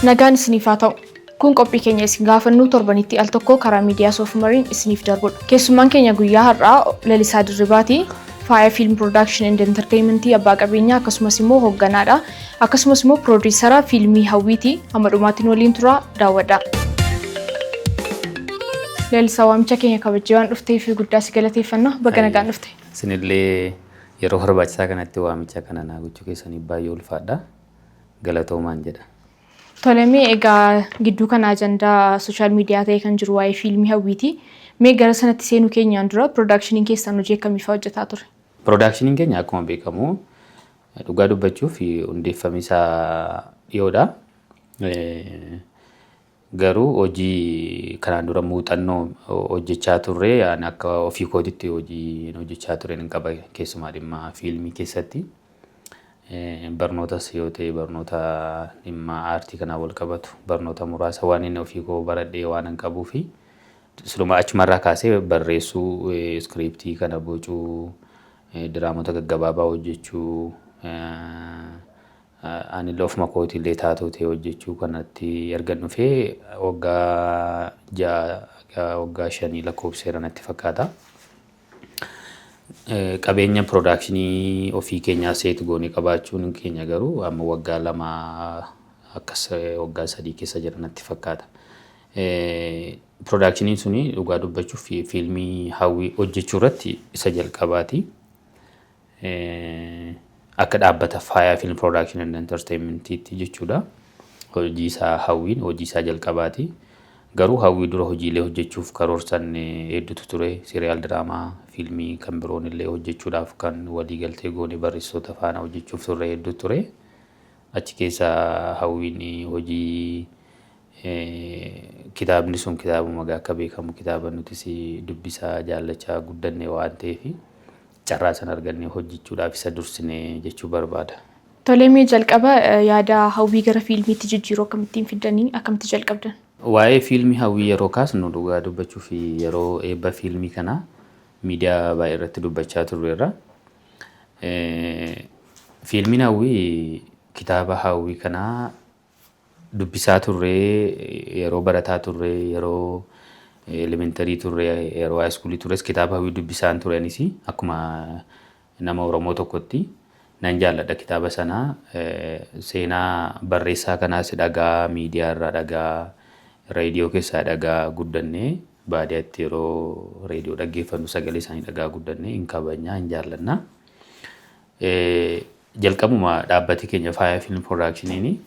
Nagaan isiniif haa ta'u. Kun qophii keenya isin gaafannu torbanitti al tokko karaa miidiyaa Soofumariin isiniif darbudha. Keessummaan keenya guyyaa har'aa Lalisaa Dirribaati. Faaya Film Production and Entertainmentii abbaa qabeenyaa akkasumas immoo hoogganaadha. Akkasumas immoo piroodiisara fiilmii Hawwiiti. Hamma dhumaatiin waliin tura, daawwadha. Lalisaa, waamicha keenya kabajjee waan dhufteef guddaa si galateeffanna. Baga nagaan dhufte. Isinillee yeroo barbaachisaa kanatti waamicha kana naa gochuu keessaniif baay'ee ulfaadha. Galatoomaan jedha. Tolemee, egaa gidduu kana ajandaa social media ta'e kan jiru waa'ee fiilmii Hawwiiti. Mee gara sanatti seenuu keenyaan dura productioniin keessan hojii akkamii fa'aa hojjetaa ture? Productioniin keenya akkuma beekamu, dhugaa dubbachuuf, hundeeffamni isaa dhiyoodha. Garuu hojii kanaan dura muuxannoo hojjechaa turre, ani akka ofii kootitti hojii hojjechaa ture hin qaba, keessumaa dhimma fiilmii keessatti. Barnootas yoo ta'e, barnoota dhimma aartii kanaan wal qabatu barnoota muraasa waan inni ofii koo baradhee waan hin qabuu fi siluma achumarraa kaasee barreessuu, scriptii kana bocuu, diraamota gaggabaabaa hojjechuu, anillee ofuma kootiillee taatoo ta'e hojjechuu kanatti erga dhufee waggaa 6, waggaa 5 lakkoofseera natti fakkaata. Qabeenya productionii ofii keenyaa set goonee qabaachuun keenya garuu amma waggaa 2 akkas, waggaa 3 keessa jira natti fakkaata. Productioniin suni dhugaa dubbachuuf fiilmii Hawwii hojjechuu irratti isa jalqabaati. Akka dhaabbata Faaya Film Production and Entertainmentiitti jechuudha. Hojii isaa Hawwiin hojii isaa jalqabaati. Garuu Hawwii dura hojiilee hojjechuuf karoorsan hedduutu ture. Serial diraamaa, fiilmii kan biroon illee hojjechuudhaaf kan waliigaltee goone, barreessitoota faana hojjechuuf turre hedduu ture. Achi keessa Hawwiin hojii kitaabni sun kitaabuma akka beekamu kitaaba nutis dubbisaa jaallachaa guddanne waan ta'eef, carraa sana argannee hojjechuudhaaf isa dursine jechuu barbaada. Tolee, mee jalqaba yaada Hawwii gara fiilmiitti jijjiiruu akkamittiin fiddanii, akkamitti jalqabdan? Waa'ee fiilmii Hawwii yeroo kaasnu, dhugaa dubbachuu fi yeroo eebba fiilmii kanaa miidiyaa baay'ee irratti dubbachaa turreerra. Fiilmiin Hawwii kitaaba Hawwii kanaa dubbisaa turree, yeroo barataa turree, yeroo elementary turree, yeroo high schoolii turres kitaaba Hawwii dubbisaan ture. Anis akkuma nama Oromoo tokkotti nan jaalladha kitaaba sanaa. Seenaa barreessaa kanaas dhagaa, miidiyaa irraa dhagaa, reediyoo keessaa dhagaa guddannee, baadiyyaatti yeroo reediyoo dhaggeeffannu sagalee isaanii dhagaa guddannee, hin kabajnaa, hin jaallannaa. Jalqabuma dhaabbati keenya Faaya Film Productioniin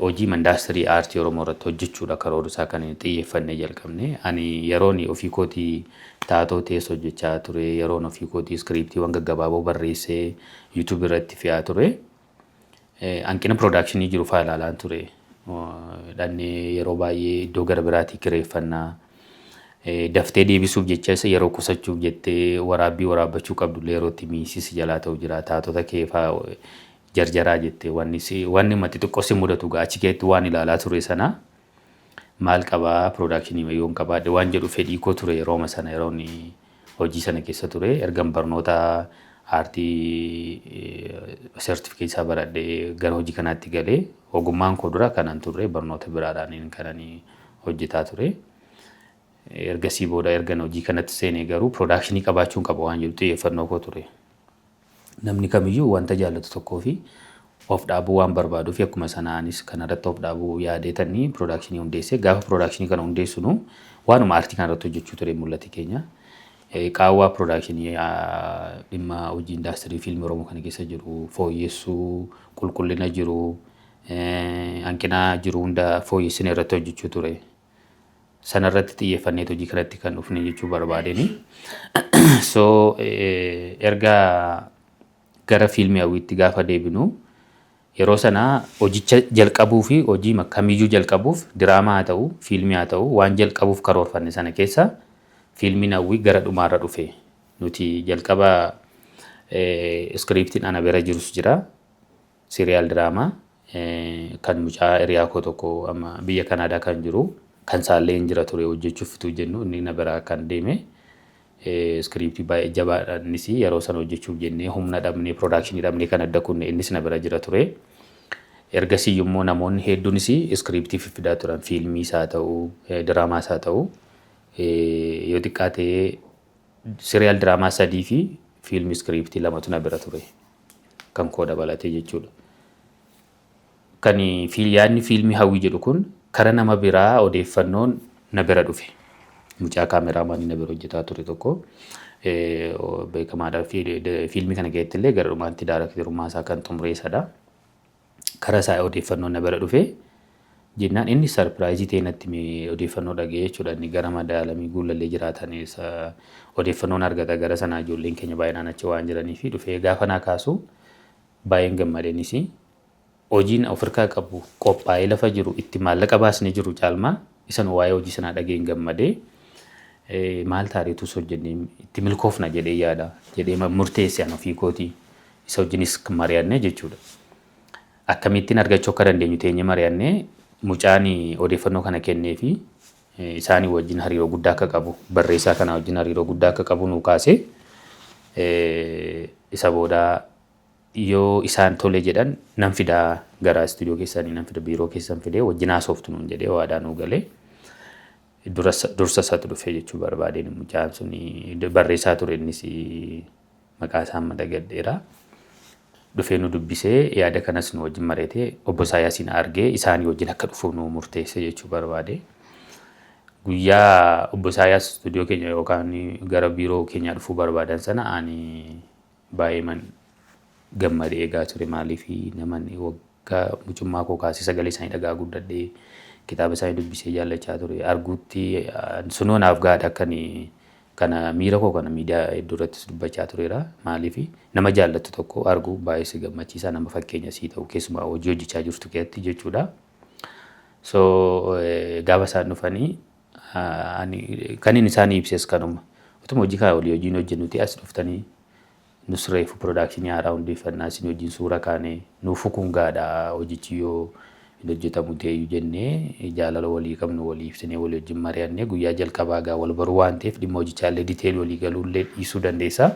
hojii indaastirii aartii Oromoo irratti hojjechuudha karoora isaa kan xiyyeeffannee jalqabne. Ani yeroon ofii kootii taatoo teessoo hojjechaa ture, yeroon ofii kootii scriptiiwwan gaggabaaboo barreessee YouTube irratti fe'aa ture. Hanqina productionii jiru fa'aa ilaalaan ture. Dhannee yeroo baay'ee iddoo gara biraatii kireeffannaa. Daftee deebisuuf jecha, yeroo qusachuuf jettee waraabbii waraabbachuu qabdullee yeroo itti miisisi jalaa ta'u jira. Taatota kee fa'aa jarjaraa jettee wanni si wanni xixiqqoo si mudatu gaa achi keessatti waan ilaalaa ture sana, maal qabaa productionii yoon qabaadhe waan jedhu fedhii koo ture yerooma sana, yeroon hojii sana keessa ture. Ergan barnoota aartii seertifikeetii isaa baradhee gara hojii kanaatti galee, ogummaan koo dura kanan turre barnoota biraadhaan kanan hojjetaa ture. Ergasii booda ergan hojii kanatti seenee garuu productionii qabaachuun qaba waan jedhu xiyyeeffannoo koo ture. Namni kamiyyuu wanta jaallatu tokkoo fi of dhaabuu waan barbaaduu fi akkuma sanaanis kanarratti of dhaabuu yaadeetanii productionii hundeessee, gaafa productionii kana hundeessinu waanuma aartii kanarratti hojjechuu ture mul'ati keenya. Qaawwaa productionii dhimma hojii indaastirii fiilmii Oromoo kana keessa jiru fooyyessuu, qulqullina jiru, hanqina jiru hunda fooyyessine irratti hojjechuu ture. Sanarratti xiyyeeffannee hojii kanatti kan dhufne jechuu barbaadeni. So erga gara fiilmii Hawwiitti gaafa deebinu, yeroo sana hojicha jalqabuu fi hojii kamiyyuu jalqabuuf, diraamaa haa ta'u, fiilmii haa ta'u, waan jalqabuuf karoorfanne sana keessa fiilmiin Hawwii gara dhumaarra dhufe. Nuti jalqaba scriptiin ana bira jirus jira. Serial diraamaa kan mucaa hiriyaa koo tokko amma biyya Kanaadaa kan jiru kan isaallee hin jira ture hojjechuuf fituu jennu, inni na biraa kan deeme scriptii baay'ee jabaadha. Innis yeroo sana hojjechuuf jennee humna dhabnee, productionii dhabnee kan adda kunne, innis na bira jira ture. Ergasii immoo namoonni hedduunis iskiriiptii fiffidaa turan, fiilmiis haa ta'u, diraamaas haa ta'u, yoo xiqqaate serial diraamaa sadii fi fiilmii iskiriiptii lamatu na bira ture, kan koo dabalatee jechuudha. Kan yaadni fiilmii Hawwii jedhu kun kara nama biraa odeeffannoon na bira dhufe. Mucaa kaameraamaanii na bira hojjetaa ture tokko beekamaadha. Fiilmii kana keessatti illee gara dhumaatti daarakterummaa isaa kan xumure isadha. Kara isaa odeeffannoon na bira dhufe jennaan inni surprise ta'e natti odeeffannoo dhaga'ee jechuudha. Inni gara Madaalamii Guulallee jiraatan odeeffannoon argata gara sanaa, ijoolleen keenya baay'inaan achi waan jiranii fi dhufee gaafa naa kaasu baay'een gammadeenis, hojiin of harkaa qabu qophaa'ee lafa jiru, itti maallaqa baasnee jiru caalmaa isan waa'ee hojii sanaa dhageen gammadee, maal taariitus hojjennee itti milkoofna jedhee yaada jedhee murteesse an ofii kootii, isa wajjinis mari'annee jechuudha. Akkamittiin argachuu akka dandeenyu teenyee mari'annee, mucaan odeeffannoo kana kennee fi isaanii wajjin hariiroo guddaa akka qabu, barreessaa kana wajjin hariiroo guddaa akka qabu nuu kaasee, isa booda yoo isaan tole jedhan nan fidaa, gara istuudiyoo keessanii nan fida, biiroo keessan fidee wajjin haasoftu nuun jedhee waadaa nuu galee, dursa isatu dhufee jechuu barbaadeen. Mucaan sun barreessaa ture, innis maqaa isaa amma dagadheera. Dhufee nu dubbisee, yaada kanas nu wajjin mari'atee, obbo Isaayyaasiin argee isaanii wajjin akka dhufu nu murteesse jechuu barbaade. Guyyaa obbo Isaayyaas istuudiyoo keenya yookaan gara biiroo keenyaa dhufuu barbaadan sana ani baay'ee gammadee eegaa ture. Maaliif, naman waggaa mucummaa koo kaasee sagalee isaanii dhagaa guddadhee, kitaaba isaanii dubbisee jaallachaa ture arguutti sunoo naaf gahaadha. Akkan kana miira koo kana miidiyaa hedduu irrattis dubbachaa tureera. Maaliif, nama jaallattu tokko arguu baay'ee si gammachiisa, nama fakkeenya sii ta'u, keessumaa hojii hojjechaa jirtu keessatti jechuudha. So gaafa isaan dhufanii ani kan inni isaanii ibses kanuma. Utuma hojii kana walii hojiin hojjennuti as dhuftanii, nus reefu production haaraa hundeeffannaa, isin wajjin suura kaane, nuufu kun gaadha, hojichi yoo hin hojjetamu ta'eyyuu jennee, jaalala walii qabnu walii ibsinee, walii wajjin mari'annee, guyyaa jalqabaa gaa wal baruu waan ta'eef dhimma hojichaallee detail walii galuullee dhiisuu dandeessa.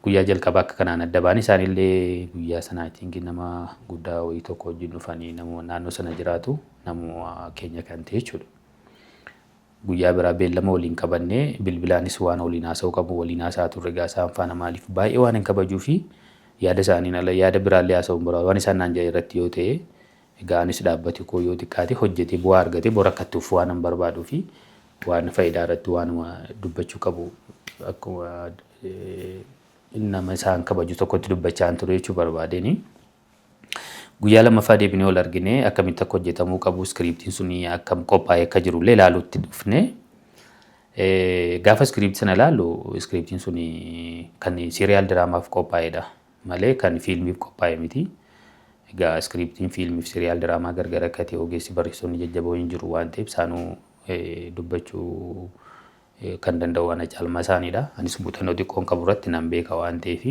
Guyyaa jalqabaa akka kanaan adda ba'an. Isaanillee guyyaa sanaatiin nama guddaa wayii tokko wajjin dhufanii, nama naannoo sana jiraatu, nama keenya kan ta'e jechuudha. Guyyaa biraa beellama waliin qabannee, bilbilaanis waan waliin haasa'uu qabu waliin haasa'aa turre. Egaa isaan faana maaliif baay'ee waan hin kabajuu fi yaada isaaniin ala yaada biraallee haasa'uu hin barbaadu. Waan isaan naan jedhan irratti yoo ta'e, egaa anis dhaabbati koo yoo xiqqaate hojjetee bu'aa argatee bor akka itti ufu waan hin barbaaduu fi waan faayidaa irratti waan dubbachuu qabu akkuma nama isaan kabaju tokkotti dubbachaa hin ture jechuu barbaadeni. Guyyaa lammaffaa deebinee ol argine, akkamitti akka hojjetamuu qabu, iskiriiptiin suni akkam qophaa'ee akka jirullee ilaaluutti dhufne. Gaafa iskiriiptii sana ilaallu, iskiriiptiin suni kan serial diraamaaf qophaa'edha malee kan fiilmiif qophaa'e miti. Egaa iskiriiptiin fiilmiif serial diraamaa gargar akka ta'e ogeessi barreessitoonni jajjaboo hin jiru waan ta'eef, isaanuu dubbachuu kan danda'u ana caalmaa isaaniidha. Anis muuxannoo xiqqoon qabu irratti nan beeka waan ta'eef.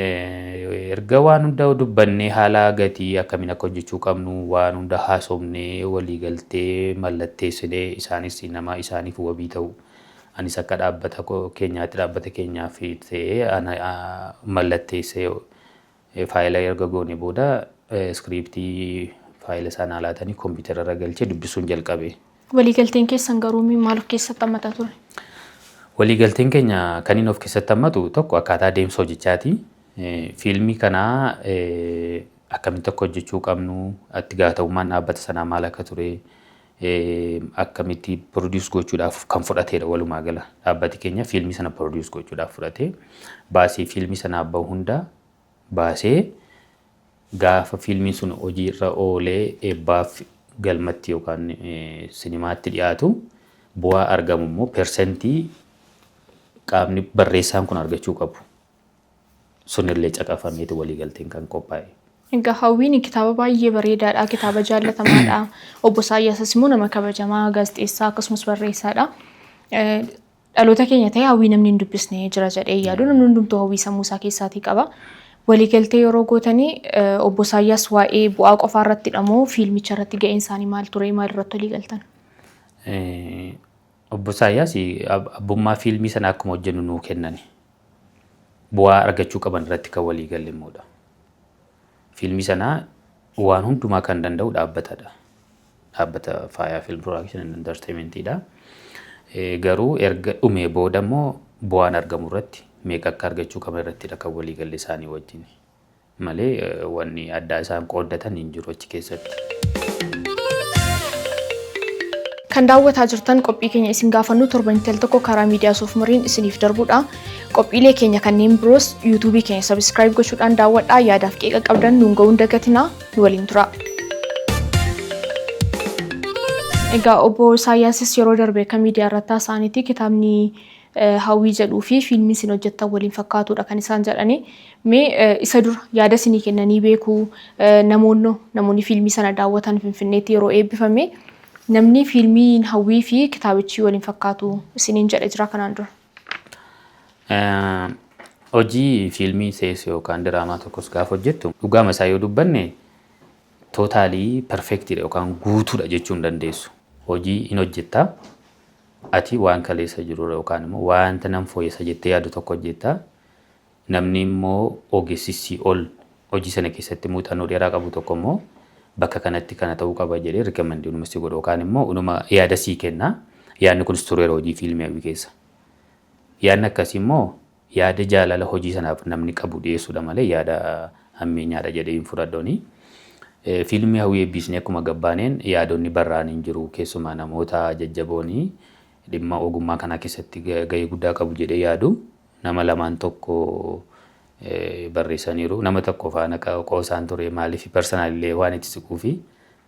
Erga waan hunda dubbannee, haala gatii akkamiin akka hojjechuu qabnu waan hunda haasofnee, waliigaltee mallatteessinee, isaanis nama isaaniif wabii ta'u, anis akka dhaabbata keenyaatti dhaabbata keenyaaf ta'ee mallatteessee faayila erga goone booda, iskiriiptii faayila isaan laatanii kompiitara irra galchee dubbisuun jalqabe. Waliigalteen keessan garuu maal of keessatti hammata ture? Waliigalteen keenya kan inni of keessatti hammatu tokko akkaataa deemsa hojichaati. Fiilmii kanaa akkamitti akka hojjechuu qabnu, itti gaafatamummaan dhaabbata sanaa maal akka ture, akkamitti produce gochuudhaaf kan fudhatedha walumaa gala. Dhaabbati keenya fiilmii sana produce gochuudhaaf fudhate. Baasii fiilmii sanaaf bahu hunda baasee, gaafa fiilmiin sun hojii irra oolee eebbaaf galmatti yookaan sinimaatti dhiyaatu, bu'aa argamu immoo persentii qaamni barreessaan kun argachuu qabu. Sunillee caqafameeti waliigalteen kan qophaa'e. Egaa Hawwiin kitaaba baay'ee bareedaadha. Kitaaba jaallatamaadha. Obbo Isaayyaasas immoo nama kabajamaa, gaazexeessaa akkasumas barreessaadha. Dhaloota keenya ta'e Hawwii namni hin dubbisne jira jedhee yaadu, namni hundumtuu Hawwii sammuu isaa keessaatii qaba. Waliigaltee yeroo gootanii obbo Isaayyaas waa'ee bu'aa qofaa irrattidha moo fiilmicha irratti ga'een isaanii maal ture, maal irratti waliigaltan? Obbo Isaayyaas abbummaa fiilmii sana akkuma hojjennu nuu kennani. Bu'aa argachuu qaban irratti kan walii galle immoodha. Fiilmii sana Waan hundumaa kan danda'u dhaabbatadha. Dhaabbata Faayaa Film Production and Entertainmentidha. Garuu erga dhumee booda immoo bu'aan argamu irratti meeqa akka argachuu qaban irrattidha kan waliigalle isaanii wajjin. Malee wanni addaa isaan qooddatan hin jiru achi keessatti. Kan daawwataa jirtan qophii keenya isin gaafannu torbanitti al tokko karaa miidiyaa Soofumariin isiniif darbudha. Qophiilee keenya kanneen biroos yuutuubii keenya subscribe gochuudhaan daawwadhaa. Yaadaaf qeeqa qabdan nuun ga'uun dagatinaa, nu waliin tura. Egaa obbo Isaayyaasis yeroo darbe akka miidiyaa irratti haasa'anitti kitaabni Hawwii jedhuu fi fiilmii isin hojjettan waliin fakkaatudha kan isaan jedhani. Mee isa dura yaada isinii kennanii beekuu namoonni fiilmii sana daawwatan Finfinneetti yeroo eebbifame namni fiilmiin Hawwii fi kitaabichi waliin fakkaatu isiniin jedhe jira kanaan dura? Hojii fiilmii sees yookaan diraamaa tokkos gaafa hojjettu dhugaama isaa yoo dubbanne totally perfectiidha yookaan guutuudha jechuu hin dandeessu. Hojii hin hojjettaa. Ati waan kaleessa jirurra yookaan immoo wanta nan fooyyessa jettee yaadu tokko hojjettaa. Namni immoo ogeessi ol hojii sana keessatti muuxannoo dheeraa qabu tokko immoo bakka kanatti kana ta'uu qaba jedhee recommend unuma si godhu yookaan immoo unuma yaada sii kenna. Yaadni kunis tureera hojii fiilmii Hawwii keessa. Yaadni akkasii immoo yaada jaalala hojii sanaaf namni qabu dhiyeessuudha malee yaada hammeenyaadha jedhee hin fudhadhooni. Fiilmii Hawwii eebbisnee akkuma gabbaaneen yaadonni barraa'an hin jiru, keessumaa namoota jajjaboonii dhimma ogummaa kanaa keessatti gahee guddaa qabu jedhee yaadu nama lamaan tokko barreessaniiru. Nama tokko faana qoosaan ture, maaliif personalillee waan itti siquu fi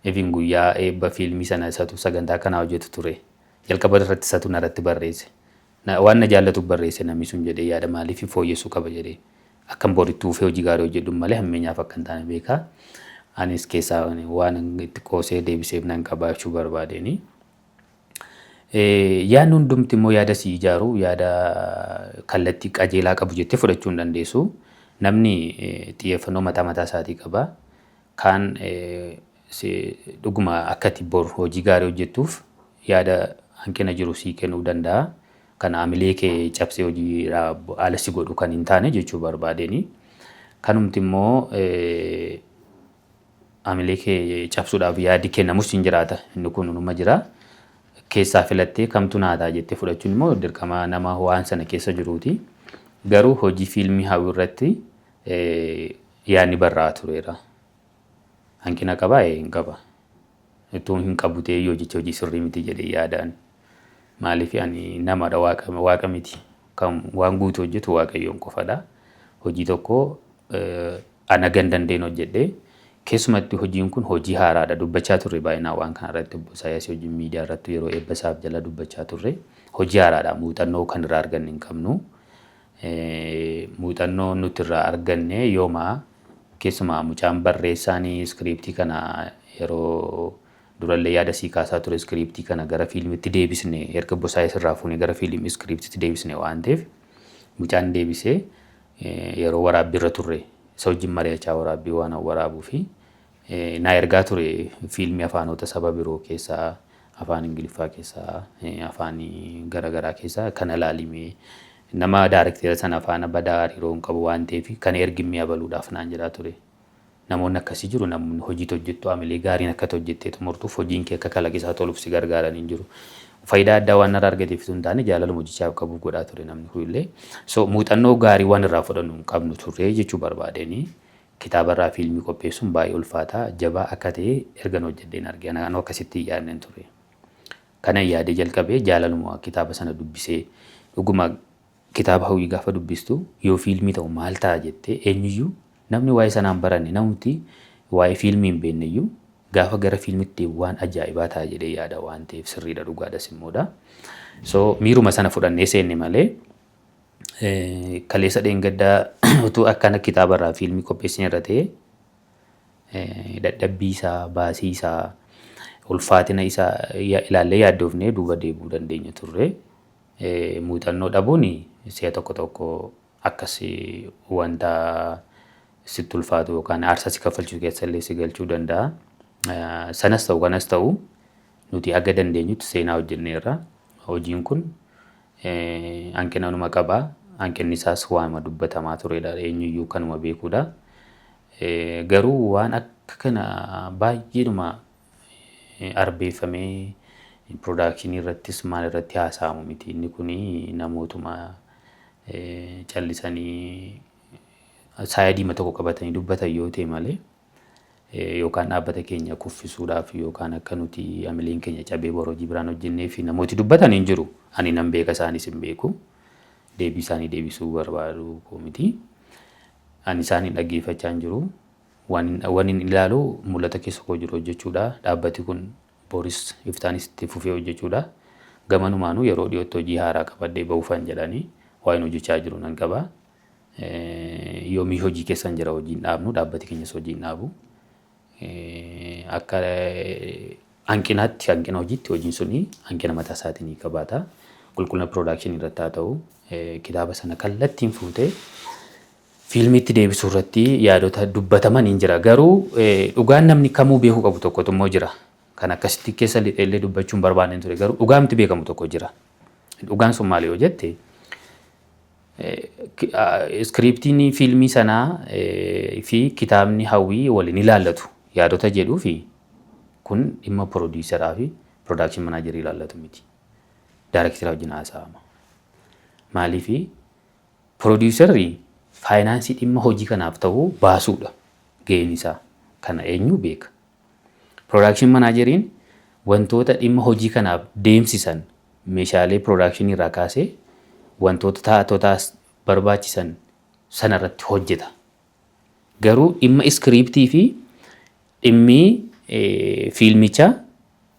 even guyyaa eebba fiilmii sana isatu sagantaa kanaa hojjetu ture. Jalqaba irratti isatu narratti barreesse. Waan na jaallatuuf barreesse namni sun jedhee yaada, maaliif fooyyessuu qaba jedhee. Akkan boritti ufee hojii gaarii hojjedhu malee hammeenyaaf akka hin taane beekaa. Anis keessaa waan itti qoosee deebiseef nan qabaachuu barbaadeni. Yaadni hundumti immoo yaada si ijaaru, yaada kallattii qajeelaa qabu jettee fudhachuu hin dandeessu. Namni xiyyeeffannoo mataa mataa isaatii qaba. Kaan dhuguma akka ati bor hojii gaarii hojjettuuf yaada hanqina jiru sii kennuu danda'a. Kana amilee kee cabsee hojii ala si godhu kan hin taane jechuu barbaadeni. Kanumti immoo amilee kee cabsuudhaaf yaadi kennamus hin jiraata. Inni kun numa jira. Keessaa filattee kamtu naataa jettee fudhachuun immoo dirqama nama waan sana keessa jiruuti. Garuu hojii fiilmii Hawwii irratti yaadni barraa'aa tureera. Hanqina qabaa? Hin qaba. Utuu hin qabu ta'ee hojichi hojii sirrii miti jedhee yaadaan. Maaliif ani namadha, waaqa miti. Kan waan guutuu hojjetu Waaqayyoon qofadha. Hojii tokko ana gan dandeen hojjedhee, keessumatti hojiin kun hojii haaraadha. Dubbachaa turre baay'inaan waan kana irratti, obbo Isaayyaas hojii miidiyaa irratti yeroo eebba isaaf jala dubbachaa turre. Hojii haaraadha. Muuxannoo kan irraa arganne hin qabnu. Muuxannoo nuti irraa arganne yooma keessumaa mucaan barreessaan iskiriiptii kana yeroo durallee yaada sii kaasaa ture, iskiriiptii kana gara fiilmitti deebisne, erga obbo Isaayyaas irraa fuunee gara fiilmii iskiriiptiitti deebisne waan ta'eef, mucaan deebisee yeroo waraabbii irra turre isa wajjin mari'achaa waraabbii waan waraabuu fi naa ergaa ture fiilmii afaanota saba biroo keessaa, afaan Ingiliffaa keessaa, afaan garaagaraa keessaa kana ilaalimee, nama daarekteera sana faana badaa hariiroo hin qabu waan ta'eef kana ergimmee abaluudhaaf naan jedhaa ture. Namoonni akkasii jiru. Namoonni hojii hojjettu amilee gaariin akka hojjettee xumurtuuf, hojiin kee akka kalaqisaa toluuf si gargaaran hin jiru. Faayidaa addaa waan narraa argateef osoo hin taane jaalaluma hojichaaf qabuuf godhaa ture namni kunillee. So muuxannoo gaarii waan irraa fudhannu hin qabnu turre jechuu barbaadeni. Kitaabarraa fiilmii qopheessuun baay'ee ulfaataa jabaa akka ta'e ergan hojjedheen arge. Anuu akkasitti hin yaadnen ture. Kana yaadee jalqabee jaalaluma kitaaba sana dubbisee, dhuguma kitaaba Hawwii gaafa dubbistu yoo fiilmii ta'u maal ta'a jettee, eenyuyyuu namni waa'ee sanaan baranne, namti waa'ee fiilmii hin beekne iyyuu gaafa gara fiilmitti waan ajaa'ibaa ta'a jedhee yaada waan ta'eef sirriidha, dhugaadhas immoodha. So miiruma sana fudhannee seenne malee kaleessa dheengaddaa utuu akkana kitaabarraa fiilmii qopheessine irra ta'e dadhabbii isaa, baasii isaa, ulfaatina isaa ilaallee yaaddoofnee duuba deebi'uu dandeenya turre. Muuxannoo dhabuun si'a tokko tokko akkas wanta sitti ulfaatu yookaan aarsaa si kaffalchiisu keessa illee si galchuu danda'a. Sanas ta'u kanas ta'u nuti haga dandeenyutti seenaa hojjenneerra. Hojiin kun hanqina numa qaba. Hanqinni isaas waanuma dubbatamaa turedha. Eenyuyyuu kanuma beekuudha. Garuu waan Akka kana baay'eedhuma arbeeffamee production irrattis maal irratti haasa'amu miti. Inni kuni namootuma callisanii side tokko qabatanii dubbatan yoo ta'e malee, yookaan dhaabbata keenya kuffisuudhaaf yookaan akka nuti amileen keenya cabee bor hojii biraan hojjennee fi namooti dubbatan hin jiru. Ani nan beeka, isaanis hin beeku. Deebii isaanii deebisuu barbaadu koo miti. Ani isaaniin dhaggeeffachaa hin jiru. Waan hin ilaalu mul'ata keessa koo jiru hojjechuudha. Dhaabbati kun boris iftaanis itti fufee hojjechuudha. Gamanumaanuu yeroo dhiyootti hojii haaraa qabadhee bahuufan jedhanii waan hojjechaa jiru nan qaba. Yoomii hojii keessan jira, hojii hin dhaabnu, dhaabbati keenyas hojii hin dhaabu. Akka hanqinaatti, hanqina hojiitti hojiin suni hanqina mataa isaatii ni qabaata. Qulqullina production irratti haa ta'u, kitaaba sana kallattiin fuutee fiilmiitti deebisuu irratti yaadota dubbataman hin jira. Garuu dhugaan namni kamuu beekuu qabu tokkotu immoo jira. Kan akkasitti keessa lixeellee dubbachuu hin barbaanne ture, garuu dhugaamti beekamu tokko jira. Dhugaan sun maali yoo jette, scriptiin fiilmii sanaa fi kitaabni Hawwii waliin ilaallatu yaadota jedhuu fi kun dhimma produceraa fi production managerii ilaallatu miti. Directora wajjin haasa'ama. Maaliifi, producerri finance dhimma hojii kanaaf ta'uu baasuudha gaheen isaa. Kana eenyu beeka. Production manageriin wantoota dhimma hojii kanaaf deemsisan, meeshaalee production irraa kaasee wantoota taatotaas barbaachisan sanarratti hojjeta. Garuu dhimma script fi dhimmi fiilmichaa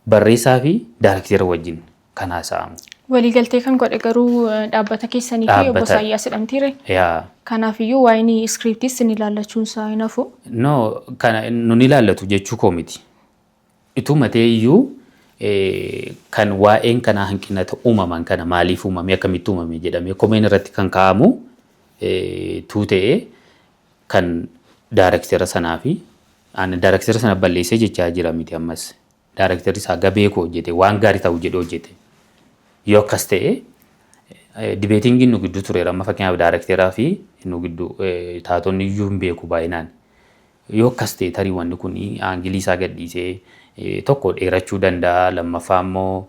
barreessaa fi directora wajjin kan haasa'amu. Waliigaltee kan godhe garuu dhaabbata keessanii fi obbo Isaayyaas jedhamtiire. Yaa. Kanaafiyyuu waa'een scriptiis ni ilaallachuun isaa hin hafu. No, kana nun ilaallatu jechuu koo miti. Ituma ta'e iyyuu, kan waa'een kanaa hanqina uumaman kana maaliif uumame, akkamitti uumame jedhamee komeen irratti kan kaa'amu tuu ta'e kan directora sanaa fi ani directora sana balleessee jechaa jira miti ammas. Directorri isaa gabee koo hojjete, waan gaarii ta'u jedhee hojjete. Yoo akkas ta'e, debatingiin nu gidduu tureera, amma fakkeenyaaf directoraa fi nu gidduu taatonni iyyuu hin beeku baay'inaan. Yoo akkas ta'e, tarii wanni kun angle isaa gadhiisee tokko dheerachuu danda'a, lammaffaa immoo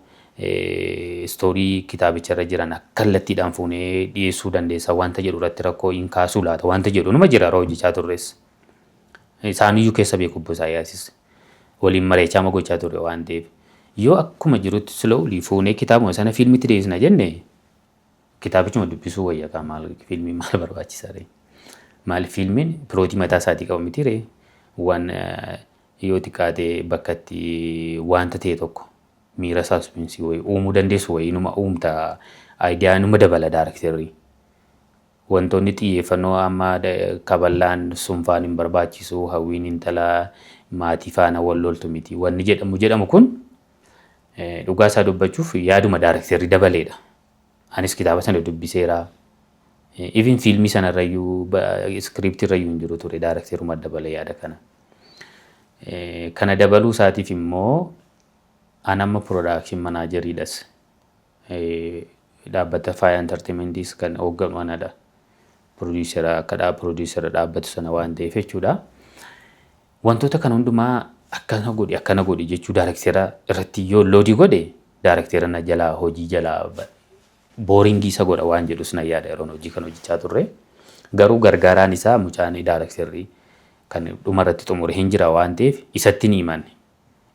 story kitaabicha irra jiran akka kallattiidhaan fuunee dhiyeessuu dandeessa wanta jedhu irratti rakkoo hin kaasuu laata wanta jedhu numa jira yeroo hojjechaa turres. Isaaniyyuu keessa beeku, obbo Isaayyaasis waliin mareechaa ma gochaa turre waan ta'eef. Yoo akkuma jirutti slowly fuunee kitaabuma sana fiilmitti deebisna jenne, kitaabichuma dubbisuu wayya kaa, maal fiilmii maal barbaachisaa ree? Maal, fiilmiin plot mataa isaatii qabu miti ree? Waan yoo xiqqaate bakka itti wanta ta'e tokko miira suspense wayii uumuu dandeessu wayii numa uumta, idea numa dabala directorri. Wantoonni xiyyeeffannoo amma kaballaan sunfaan hin barbaachisu, Hawwiin intala maatii faana wal loltu miti. Wanni jedhamu kun dhugaa isaa dubbachuuf yaaduma directorri dabaleedha. Anis kitaaba sana dubbiseera. Even fiilmii sanarrayyuu, script irrayyuu hin jiru ture, directoruma dabalee yaada kana. Kana dabaluu isaatiif immoo an amma production manageriidhas. Dhaabbata Faaya Entertainmentiis kan hoogganu anadha. Producera akka producera dhaabbatu sana waan ta'eef jechuudha. Wantoota kana hundumaa akkana godhi, akkana godhi jechuu directora irratti yoo load godhe, directora na jalaa hojii jalaa boring isa godha waan jedhus na yaada yeroon hojii kan hojjechaa turre. Garuu gargaaraan isaa mucaan directorri kan dhumarratti xumure hin jira waan ta'eef isatti ni himanne.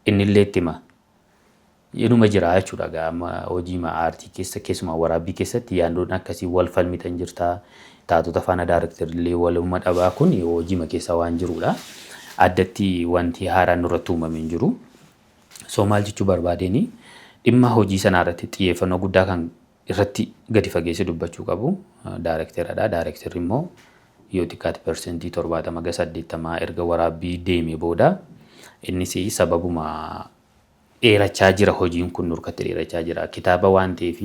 Inni illee itti hima. Inuma jira jechuudha amma hojii aartii keessa, keessumaa waraabbii keessatti yaandoon akkasii wal falmitan jirta. Taatota faana directorri waluma dhabaa, kun hojii keessa waan jirudha. Addatti wanti haaraan nurratti uumame hin jiru. So maal jechuu barbaadeen, dhimma hojii sanaa irratti xiyyeeffannoo guddaa kan irratti gadi fageessee dubbachuu qabu directoradha. Directorri immoo yoo xiqqaate 70% ga 80 erga waraabbii deeme booda, innis sababuma dheerachaa jira, hojiin kun nurkatti dheerachaa jira. Kitaaba waan ta'eef